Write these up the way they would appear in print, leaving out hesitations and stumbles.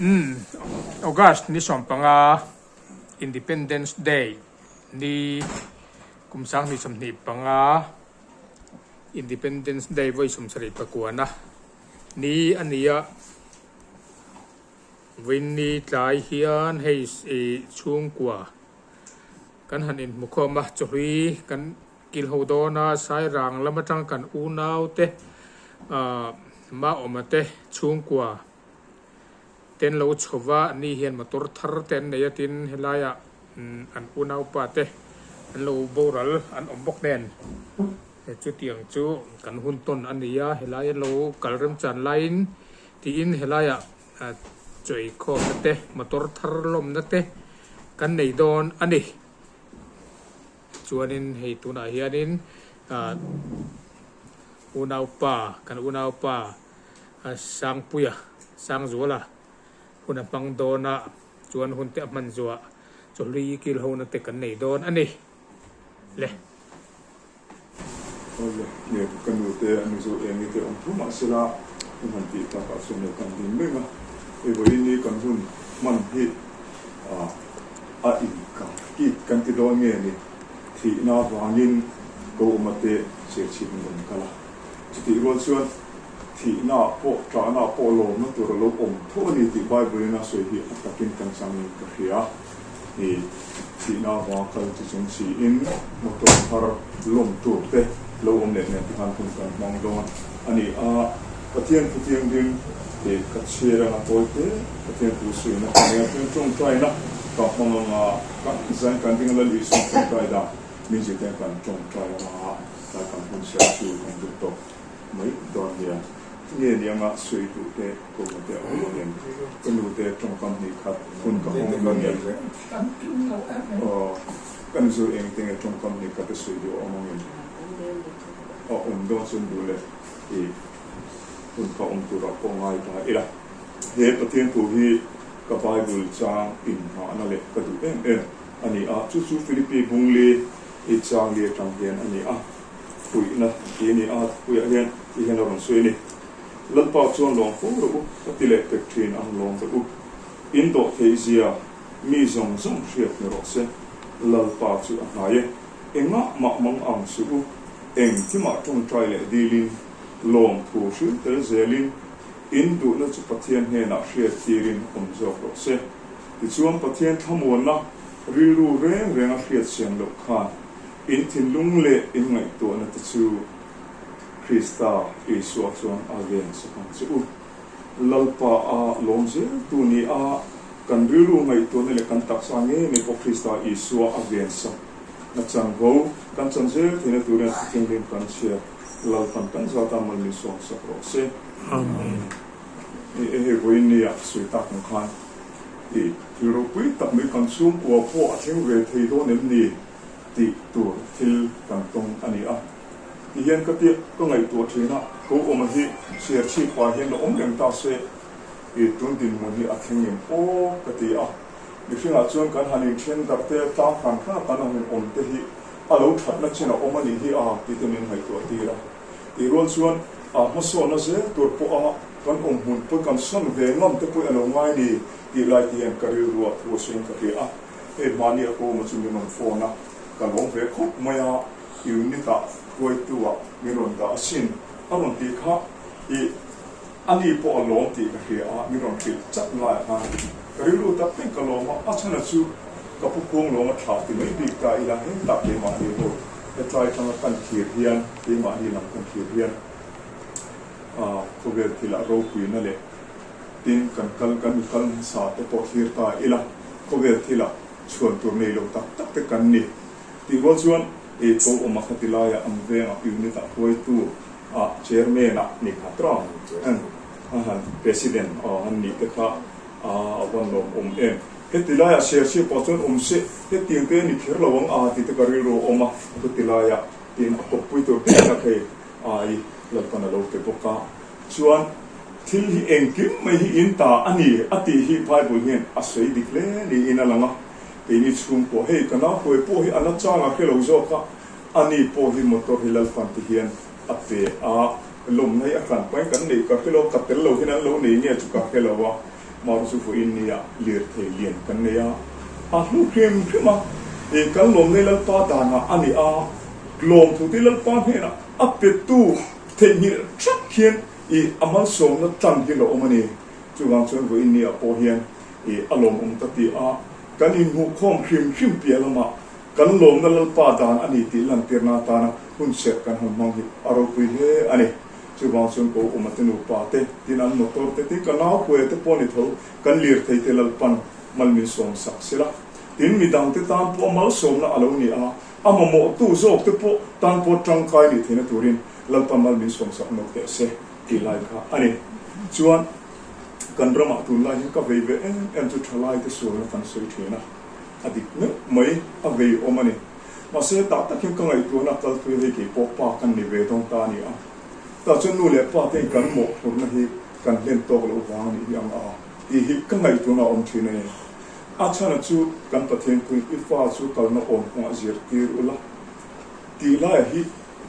Umm August ni 15 Independence Day ni kum 2025 Independence Day vawi 79 na ni a ni a, vawiin ni tlai hian hei ih chhungkua kan han inhmukhawm a, chawhlui kan kil ho dawn a, Sairang lam atang kan unau te ah Maawma te chhungkua te an lo chho va, ani hian motor thar te an nei a tin helaiah an unaupa te an lo boral an awm bawk nen chutiang chu kan hun tawn a ni a, helai an lo kal remchan laiin tiin helaiah chawi khawmna te motor thar lawmna te kan nei dawn a ni. Chuanin hei tunah hianin ah unaupa kan unaupa Sangpuia Sangzuala hun a hmang dawn a, chuan hun te a hman zuah chawhlui kil hona te kan nei dawn a ni le. Awle, nge ka nu te a Mizo eng i te awm thu mah sela i han tih takah chuan nge kan ding reng a, hei vawiin ni kan hun hman hi a inkar kit kan ti dawn nge ni, thihna avangin ko awma te chirchhip in rawn kal a, chutih rual chuan thihna ah pawh ṭahna ah pawh lawmna tur a lo awm tho a ni tih Bible in a sawi hi a takin kan changin ka hria. Hi thihna avanga kal chi chung siin motor thar lawm tur te lo awm leh nen tikhan hun kan hmang dawn a ni a. Pathian thu thianghlim tih ka chhiar anga tawi te Pathian thu suihna ka nei a, chuan tawngtaina ka hmang anga kan zain kan ding a Lal Isua tawngtai dan min zirtir kan tawngtai anga tlai kan hun siam chu kan duh tawk mai dawn nia. Nge ni anga sawi duh te ko ma te a awm ang em? Ka nu te tawngkam hnih khat hun ka hawng duh nia. Aw, ka nu chu eng te nge tawngkam hnih khat a sawi duh a awm ang em? A awm dawn chuan duh leh i hun kha awm turah pawh ngai ta ila. He Pathian thu hi ka Bible chang inngahna leh ka duh em em a ni a, chu chu Philippi bungli i chang li atang hian a ni a. Puihna tih a ni a, puiah hian tih hian a rawn sawi a ni. Lalpa chuan lawm fo rawh u, ka ti leh pek thin ang lawm rawh u. In dawh theih zia mi zawng zawng hriat ni rawh se. Lalpa chu a hnai e, engah mah mang ang suh u, engkimah tawngtai leh dilin, lawm thu hril tel zelin, in duhna chu Pathian hnenah hriat tirin awm zawk rawh se. Tichuan Pathian thlamuanna rilru reng renga hriat siam loh khan In thinlung leh in ngaihtuahna te chu Krista Isua chuan a ven sak ang che u. Lalpa a lawm zel tu ni a, kan rilru ngaihtuahna leh kan taksa ngei mai pawh Krista Isua a ven sak na chanvo kan chan zel theihna turin a thuthianghlim kan chhiar Lalpan kan zata mal min sawm sak rawh se. Amen. Hei vawiin ni ah sawi tak ang khan i thil ropui tak mai kan chhungkua pawh a thleng ve thei dawn em ni? tih tur thil kan tawng a ni a. Ti hian ka tia ka ngaihtuah thin a, ko awma hi Serchhip pa hian la awm reng ta se i tun dinhmun hi a thleng em aw ka ti a. Mihringah chuan kan han inthen darh te, tlang hran hran a kan han awm te hi a lo thatna chin a awm a nih hi a ti te min ngaihtuah tir a. Tih rual chuan a hmasawnna zel tur pawh a kan awm hmun pawh kan sawn ve ngam te pawh a lo ngai ni tih lai te hian ka rilruah thu a sawiin ka hria a. Hei hmani a kawma chu min rawn phone a, ka lawm ve khawp mai a, unit ah hruaitu ah min rawn dah asin a rawn tih kha i a ni pawh a lawm tih ka hria a, min rawn hrilh chat laiah khan ka rilru tak vek ka lawm a, a chhan a chu ka pu khuang lawm a thlah ti mai bik ta ila hetah keimahni ho hetlai atanga kan thlir hian keimahni lam kan thlir hian khawvel thilah ropuina leh Tin, kan kal kan mi kal hmasa te pawh thlir ta ila, khawvel thilah chhuan tur nei lo tak tak te kan ni. Tih rual chuan ei ko awm a khati laiah an vengah unit ah hruaitu ah chairman ah ni kha tawng a han president aw han nih te kha a van lawm awm em. Heti laiah Serchhip pawh chuan awm se hetiang te ni kher lo ang a ti te ka rilru a awm a, chuti laiah tin a kawppui tur ber tak hei ai Lalpan a lo pe bawk a. Chuan thil hi engkim mai hi in ta a ni a tih hi Bible hian a sawi dik hle niin a lang a. Keini chhung pawh hei ka nau huai pawh hi a la chang a hre lo zawk a, a ni pawh hi motor hi Lalpan ti hian a pe a, lawmna hi a tlan pahin kan neih ka hre lo, ka tel lo hian an lo nei nge chu ka hre lo a. Mar chu vawiin nia lirthei lian kan nei a, a hlu hrim hrim a, ih kan lawmnei Lalpa danah a ni a, lawmthu te Lalpa hnenah a petu theihnghilh thap hian ih a malsawmna tlang hi lo awm a ni. Chuvang chuan vawiin nia pawh hian ih a lawmawm ka ti a, kan inhmuhkhawm hrim hrim piah lamah kan lawmna Lalpa dan a ni tih lantirna atana hun serh kan han hmang hi a ropui hle a ni. Chuvang chuan ko awm a te nupa te, tin an motor te, tin ka nau puia te pawh ni tho, kan lirthei te Lalpan mal min sawm sak sela. Tin midang te tan pawh malsawmna a lo ni a, a mamawhtu zawk te pawh tan pawh tangkai nih theihna turin Lalpan mal min sawm sak nawk teh se tih lai kha a ni. Chuan kan ramah tunlai hian ka vei ve em em chu thalai te sualna kan sawi thin a, a dik meuh mai, a vei awm a ni. Mahse, tah tak hian ka ngaihtuahna kal thui hei kei pawh pa kan ni ve dawn ta a ni a. Tah chuan nu leh pa te'n kan mawhphurhna hi kan hlen tawk loh vang a nih hi ang a tih hi ka ngaihtuahna a awm thin a ni. A chhana chu kan Pathian puiin i fa chu kalna awm kawngah zirtir ula tih laiah hi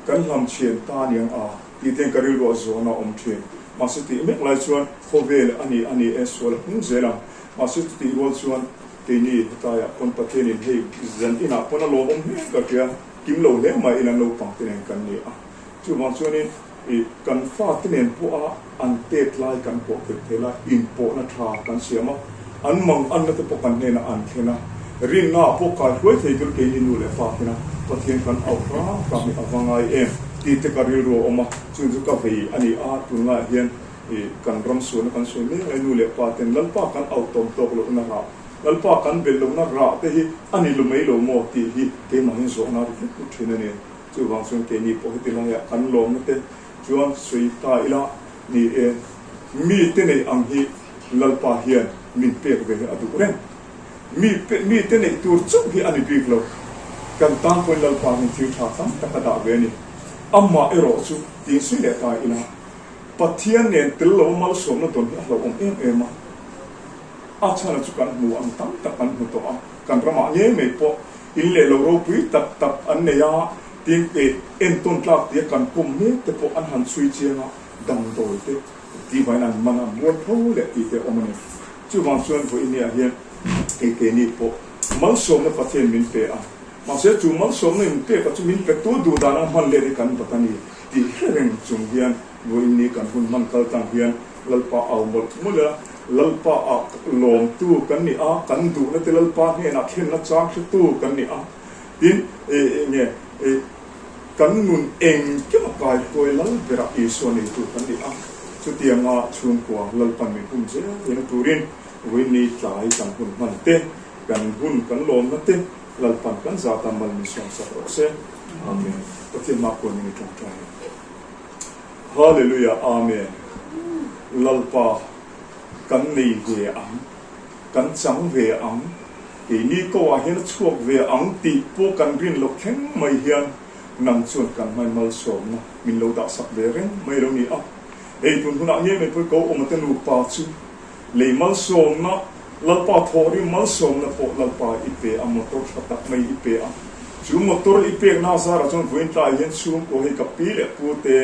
kan hlamchhian ta a ni ang a tih te'n ka rilruah zawhna a awm thin. Mahse, tih mek lai chuan khawvel a ni a ni e, sual a hmung zel ang. Mahse, chutih rual chuan Keini hetlaiah pawn Pathianin hei zan inah pawn a lawmawm hle ka hria, kim lo hle mai ila naupang te nen kan ni a. Chuvang chuanin ih kan fate nen pawha an tet lai kan pawh theih theih la, inpawhna tha kan siam a, an mang anna te pawh kan hnenah an thlen a, rinna ah pawh kai hruai thei tur keini nu leh pa tena Pathian kan auh hram hram hi a va ngai em tih te ka rilru a awm a, chung chu ka vei a ni a, tunlaiah hian I kan ram sualna kan sawi mek lai nu leh pa ten Lalpa kan auh tawm tawk lohna rah, Lalpa kan belh lohna rah te hi a ni lu mai lo maw tih hi keimah hian zawhna ri hlut hlut thin a ni. Chuvang chuan keini pawh heti laiah kan lawmna te chuan sawi ta ila ni e, mi te neih ang hi Lalpa hian min pek ve hi a duh reng. Mi pe mi te neih tur chauh hi a ni bik lo. Kan tan pawhin Lalpa hian thil tha tam tak a dah ve a ni. Amah erawh chu tiin sawi leh ta ila. Pathian nen tel lo malsawmna dawn hi a hlauhawm em em a, a chhana chu kan hmu ang tam tak kan hmu tawh a, kan ramah ngei mai pawh in leh lo ropui tak tak an nei a, tin eh entawn tlak tia kan pawm mek te pawh an han chhui chiang a, damdawi te tihvain an man a, mualpho leh tih te a awm a ni. Chuvang chuan vawiiniah hian kei keini pawh malsawmna Pathian min pe a, mahse chu malsawmna in peka chu min petu duh dan a hman let hi kan bat a ni. Tih hre reng chung hian vawiin ni kan hun hman kal tang hian Lalpa au mawlh mawlh a, Lalpa ah lawmtu kan ni a, kan duhna te Lalpa hnenah thlenna chang hretu kan ni a, tin enge kan nun engkim a kaihruai lal berah Isua neitu kan ni a, chutianga chhungkua Lalpan min hum zel theihna turin vawiin ni tlai kan hun hman te, kan hun kan lawmna te Lalpan kan zata mal min sawmsak rawh se. Amen. Pathian hma kuan in i tawngtai ang. Hallelujah Amen. Lalpa kan nei ve ang, kan chang ve ang, keini ko ah hian a chhuak ve ang tih pawh kan rin loh thleng mai hian nang chuan kan hmai malsawmna min lo dah sak ve reng mai lo ni a. Hei tun hunah ngei mai pawh ko awm ate nupa chu Lei malsawmna, Lalpa thawhrim malsawmna pawh Lalpa i pe a, motor tha tak mai i pe a. Chu motor i pekna zarah chuan vawiin tlaiah hian chhungkaw hei ka pi leh pu te,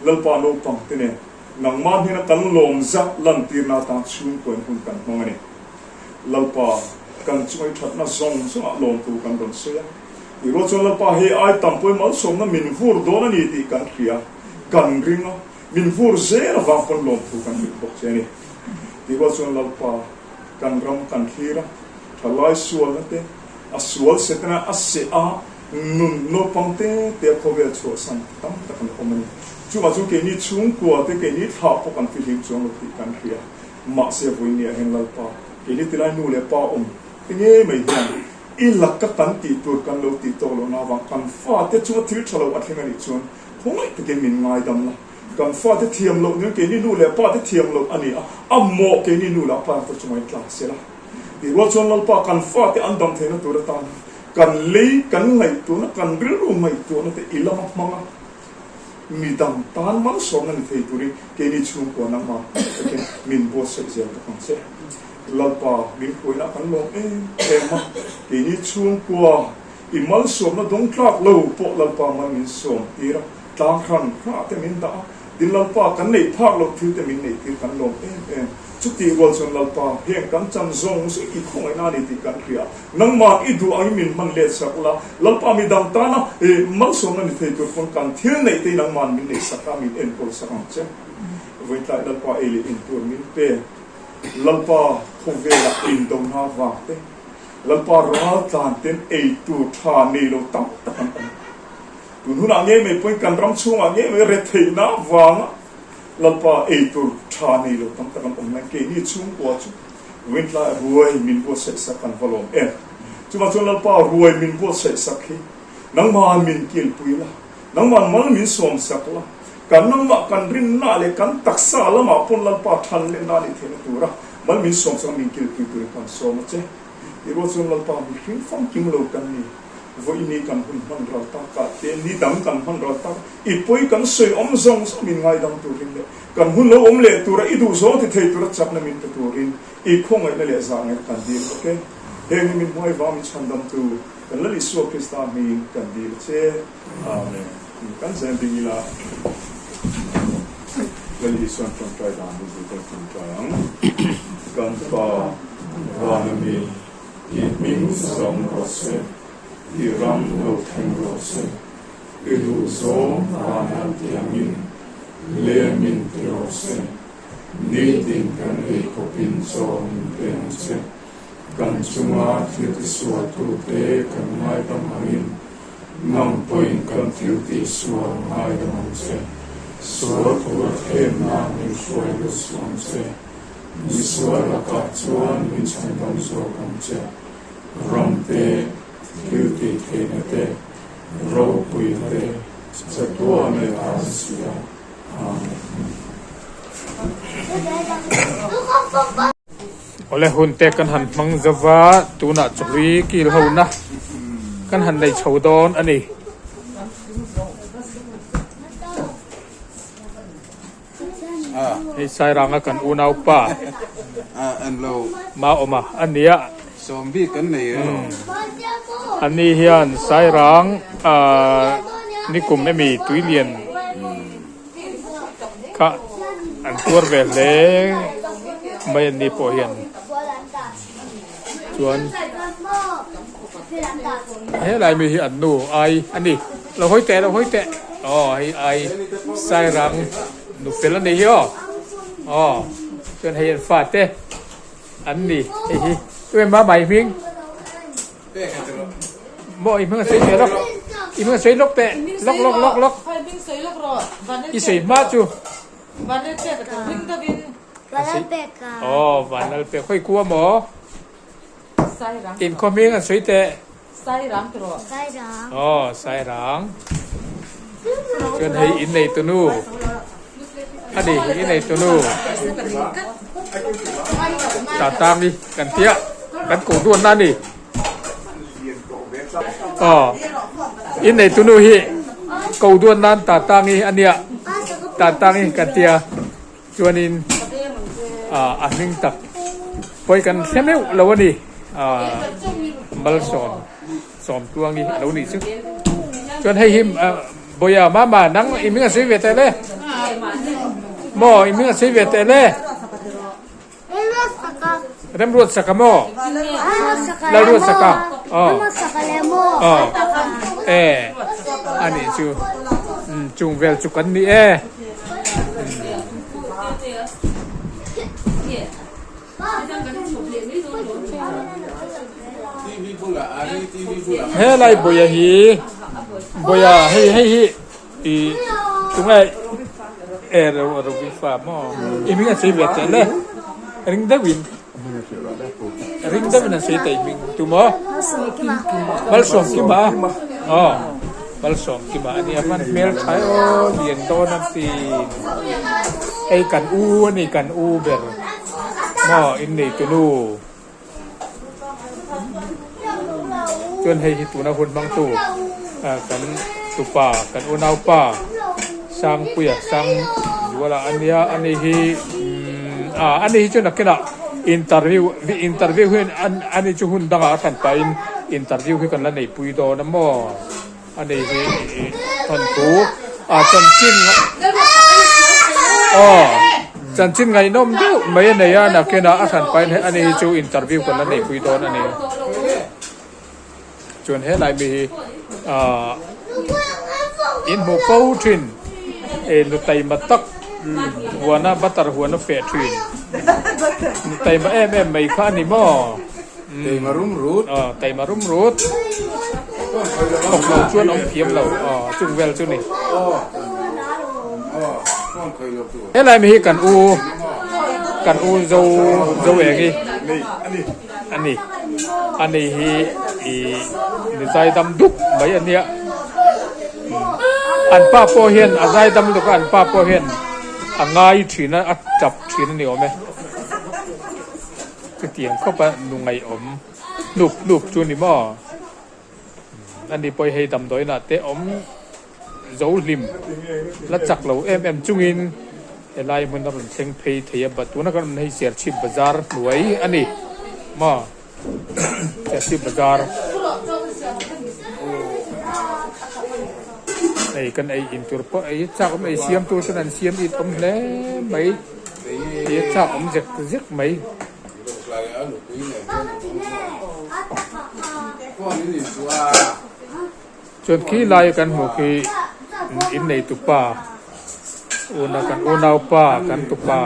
Lalpa naupang te nen nangmah hnena kan lawm zah lantirna atan chhungkaw in hun kan hmang a ni. Lalpa, kan chunga i thatna zawng zawngah lawmtu kan rawn sawi a. Tih rual chuan Lalpa hei ai tam pawhin malsawmna min vur dawn a ni tih kan hria, kan ring a. Min vur zel avang pawn lawmthu kan hrilh bawk che a ni. Tih rual chuan Lalpa, kan ram kan thlir a, thalai sualna te, a sual setana a seh a, nun naupang te te a khawvel chhuahsan tam tak an awm a ni. Chuvang chuan keini chhungkua te, keini thlah pawh kan fihlim chuang lo tih kan hria. Mahse vawinia hian Lalpa, keini tilai nu leh pa awm te ngei mai hian i laka kan tih tur kan lo tih tawk lohna avang kan fate chunga thil tha lo a thleng a nih chuan Khawngaih takin min ngaidam la, kan fate thiam loh nen keini nu leh pate thiam loh a ni a, a mawh keini nu leh pa te chungah in tla se la. Tih rual chuan Lalpa kan fate an dam theihna tur atan kan lei kan ngaihtuahna, kan rilru ngaihtuahna te i lama hmang a, midang tan malsawmna ni thei turin keini chhungkua nangmah takin min buatsaih zel bawk ang che. Lalpa min hruaina kan lawm em em a, keini chhungkua I malsawmna dawng tlak lo pawh Lalpa mal min sawm tir a, tlang hran hra te min dah a, Tin Lalpa kan neih phak loh thil te min neih tir kan lawm em em. Chutih rual chuan Lalpa heng kan chan zawng zawng i khawngaihna a ni tih kan hria. Nangmah i duh angin min hman let sak la, Lalpa midang tana malsawmna ni thei tur pawn kan thil neih te hi nangmahn min neih sak a, min enkawl sak ang che. Vawitlai Lalpa ei leh in tur min pe. Lalpa khawvelah indona vang te, Lalpa raltlan ten ei tur tha nei lo tam tak an awm. Tun hunah ngei mai pawhin kan ram chhungah ngei mai retheihna vanga Lalpa ei tur tha nei lo tam tak an awm lai. Keini chhungkua chu Wintlai ruai min buatsaih sak kan va lawm em. Chuvang chuan Lalpa ruai min buatsaih sak hi nangmah min kilpui la, nangmah mal min sawm sak la, kan nangmah kan rinna leh kan taksa lamah pawn Lalpa than leh na nih theihna tura mal min sawm sak a min kilpui turin kan sawm a che. Tih rual chuan Lalpa mihring famkim lo kan ni. Vawiini kan hun hman ral tak ah te, ni dang kan hman ral tak, i pawi kan sawi awm zawng zawng min ngaidam turin leh kan hun lo awm leh tura i duh zawng ti thei tura chakna min pe turin i khawngaihna leh zahngaihna kan dil bawk e. Heng hi min hmuai vang min chhandamtu kan Lal Isua Krista hmingin kan dil a che. Amen. Kan zen ding ila Lal Isua'n tawngtai dan hi zir kan tawngtai ang. Kan Pa Vana mi. I hming zawng rawh se, i ram lo thleng rawh se, i duh zawng vanah tiangin lem in ti rawh se, nitin kan ei khawpin chaw min pe ang che, kan chunga thil tisualtute kan ngaidam angin nang pawhin kan thil tihsual ngaidam ang che, sual tura thlemna min hruai lut suh ang che. Misual lakah chuan min chhandam zawk ang che. Ram te, thil tih theihna te, ropuina te, chatuan leh tan si a. Amen. Awle hun te kan han hmang zo va, tunah chawhlui kil ho na kan han nei chho dawn a ni. Hei Sairanga kan unaupa Maawma a nia. Ani hian Sairang nikum emi tuilian kha an tuar ve hle mai an ni pawh hian chuan helai mi hi an nu ai a ni. Lo hawi teh lo hawi teh aw hei ai Sairang nu fel a nih hi aw aw chuan hei an fate an ni hei hi tu em mama i hming maw i hming a sawi teh lawk i hming a sawi lawk teh lawk lawk lawk lawk i sawi hma chu aw Vanlalpek hawi kua maw Inkhawm hming an sawi teh. Sairang ti rawh. Sairang. Aw, Sairang. Chuan hei in nei tunu. Ani in nei tunu. Ta tang hi kan tia. Kan ko duan na ni. Aw. In nei tunu hi ko duan nan ta tang hi ania. Ta tang hi kan tia. Chuanin a hming tak pawi kan hre meuh lo a ni, Malsawm Sawmtuangi a lo nih chu. Chuan hei hi Bawia mama nang i hming a sawi ve teh le? Maw i hming a sawi ve teh le? Remruat saka maw? Lalruat saka. Aw. Aw. E a nih chu. Chung vel chu kan ni e. Helai bawia hi bawia hei hei hi i tunge e ro ro bi fa maw i hming a sawi ve teh le ring deuhin ring deuhin an sawi teh hming tu maw Malsawm Kima aw Malsawm Kima a nia hman hmel thlai aw lian dawn a ti hei kan u a ni kan u ber maw innei tunu. Chuan hei hi tuna hun hmangtu kan tupa kan unaupa Sangpuia Sangzuala a nia ani hi ah ani hi chu nakinah interview interview hi ani chu hun dangah a hran pahin interview hi kan la neipui dawn a maw ani hi thawnthu ah chanchin. Aw chanchin ngaihnawm deuh mai a nei a nakinah a hran pain ani hi chu interview kan la neihpui dawn a ni. Chuan helai mi hi ahh in hmuh fo thin eh nu taima tak huana butter huana feh thin nu taima em em mai kha a ni maw Taima rum rut aw taima rum rut thawk lo chuan awm thiam lo aw chung vel chu ni helai mi hi kan u kan u zo zo eng hi a ni. Ani hi ih mi zaidam dup mai a nia. An pa pawh hian a zaidam lutuk a, an pa pawh hian a ngai thin a, a tap thin a ni awm e. Chutiang khawp a nu ngaihawm hnup hnup chu ni maw? Ani pawh hi hei damdawiinah te awm zo hlim la chak lo em em chungin helai hmun a rawn thleng phei thei a, tuna kan awmna hi Serchhip bazar hnuai a ni maw Serchhip bazar hei kan ei in tur pawh ei chak awm ei siam tur chuan an siam it awm hle mai ei chak awm zek zek mai. Chuan khi laia kan hmuh khi innei tupa una kan unaupa kan tupa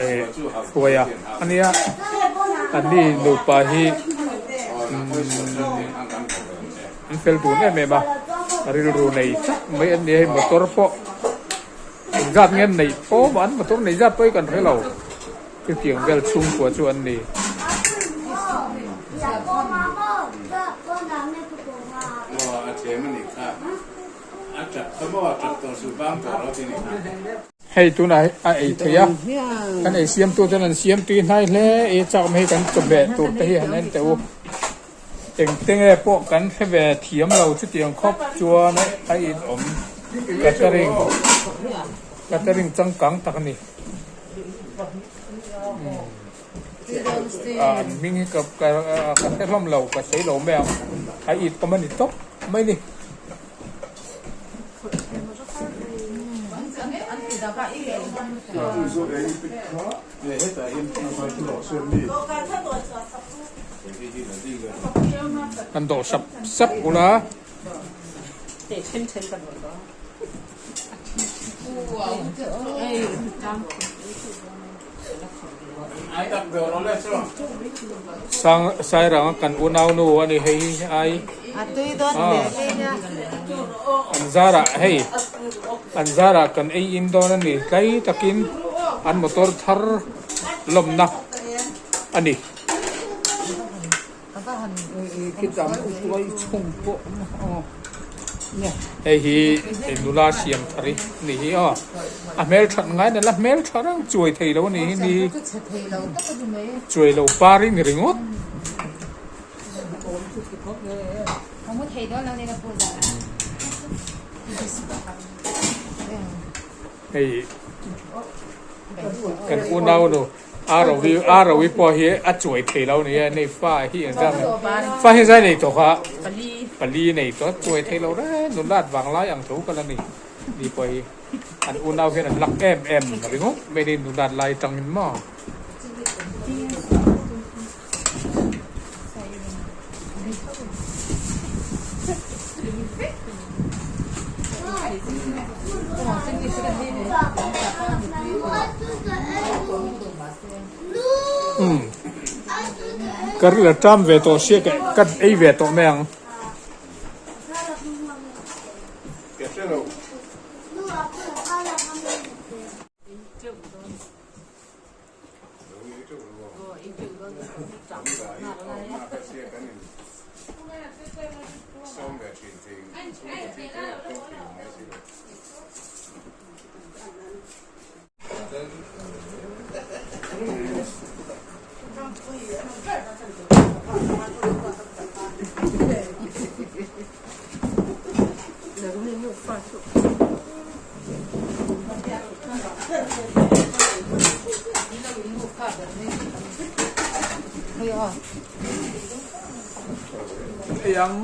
eh hruaia a nia anni nupa hi an fel dun em em a rilru nei tak mai an ni a hei motor pawh engzat nge an neih pawh an motor neih zat pawh hi kan hre lo. Chutiang vel chhungkua chu an ni. Hei tunah a ei thei a, kan ei siamtu chuan an siam tui hnai hle i chak mai hi kan chawhmeh tur te hi han en teh u. Engte nge pawh kan hre ve thiam lo chutiang khawp chuan a inawm catering catering changkang tak a ni. An hming hi ka ka hre hlawm lo ka sawi lo mai ang a it awm a ni tawp mai a ni. Kan dawh sap sap ula. Sang Sairanga kan unau nu a ni hei hi ai an zarah hei an zarah kan ei in dawn a ni tlai takin an motor thar lawmna a ni. Hei hi nula siam thar hi a ni hi aw a hmelthat ngai nala hmeltha reng chuai thei lo a ni hi ni chuai lo par hi ni ringawt. Hei kan unau nu. A rovi a rovi pawh hi a chuai thei lo nia nei fa hi engzam fa hi zai nei tawh kha pali pali nei tawh chuai thei lo reng nula at vang lai ang tho ka la ni ni pawh hi an unau hian an lak em em ringawt mai ni nula at lai tangin maw. Umm ka ril a ṭam ve tawh sia ka ka ei ve tawh mai ang. Ei ang.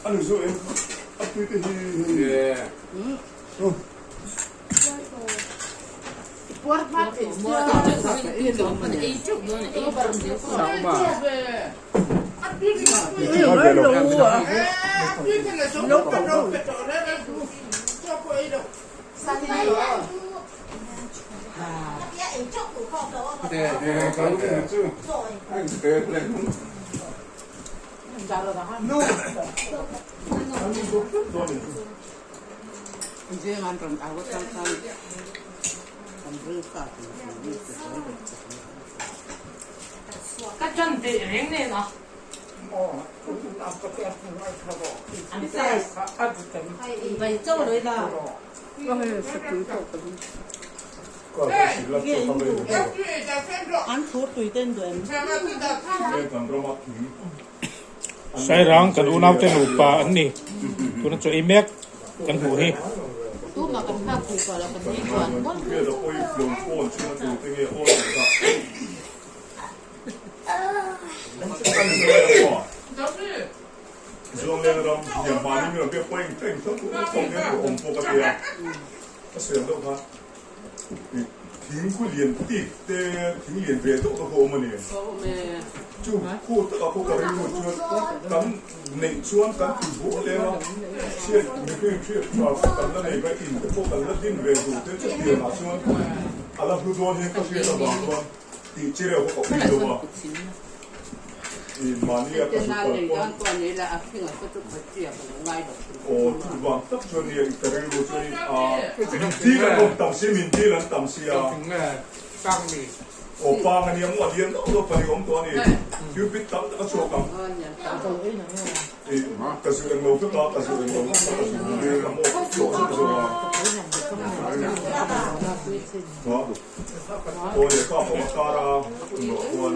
A ni zawh em? A tui te hi hei. Ka ṭan teh reng nen a. Sairang kan unaute nupa an ni. Tuna chaw ei mek kan hmuh hi. Thingkhu lian tik te thing lian ve deuh te pawh a awm a ni. Chu khu takah pawh ka rilru chuan kan neih chuan kan ti buah lem a, chhiat mihring hriat tha pawh kan la nei ve, in te pawh kan la din ve duh te chu pianah chuan a la hlu dawn hian ka hriat avang chuan tih chi reuh kha ka ui lo a. Mahni a ka zuk kal pawn aw chu vang tak chuan nia ka rilru chuan min dil an awm tam si min dil an tam si a aw pang ania maw a lian deuh deuh pahnih awm tawh a ni cupid tam tak a chhuak ang ka zu englo vek a ka zu englo vek a ka zu vel a maw tawh chu ka zawng a. Aw leh ka pawh a kar a rawh chuan.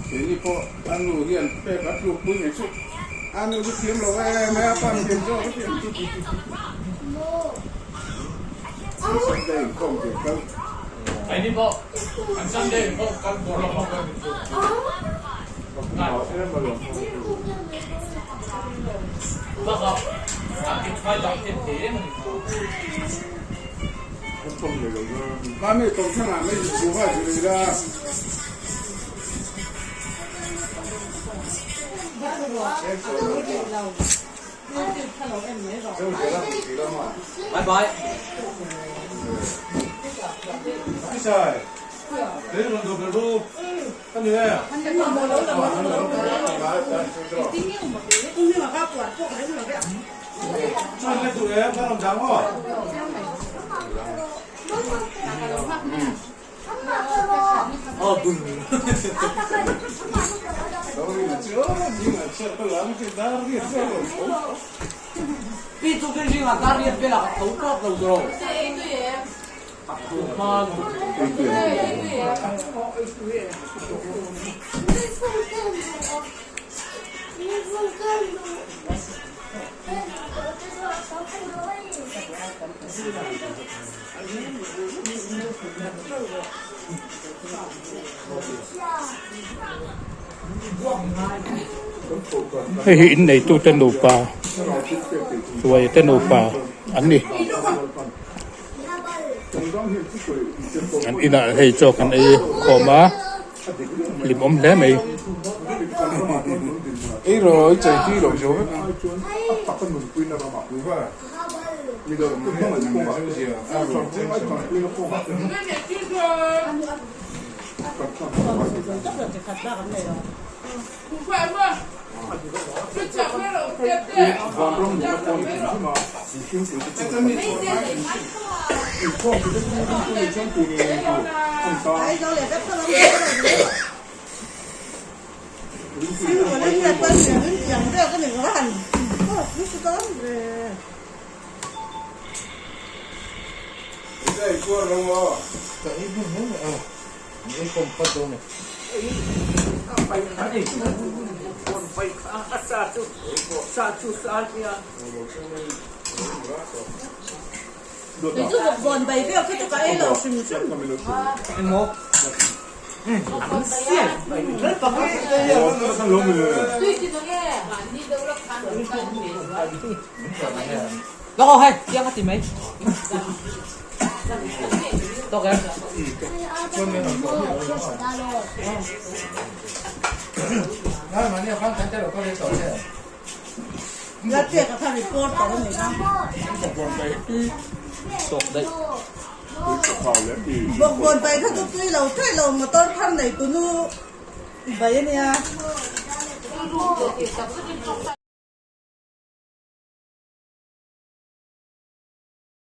Keini pawh a nu hian pek a tluk pui mai chu a nu chu thiam lo em a pa thiam zawk a thiam Sunday inkhawm tur kal. Keini pawh an Sunday inkhawm kal tur lo pawh kan inchhung. Bakah an inhmai dang em thei em a ni. Mami kawng ah mai zu ha zu la. Bye bye. Hei hi inneitute nupa hruaite nupa an ni. An inah hei chaw kan ei khawm a hlimawm hle mai.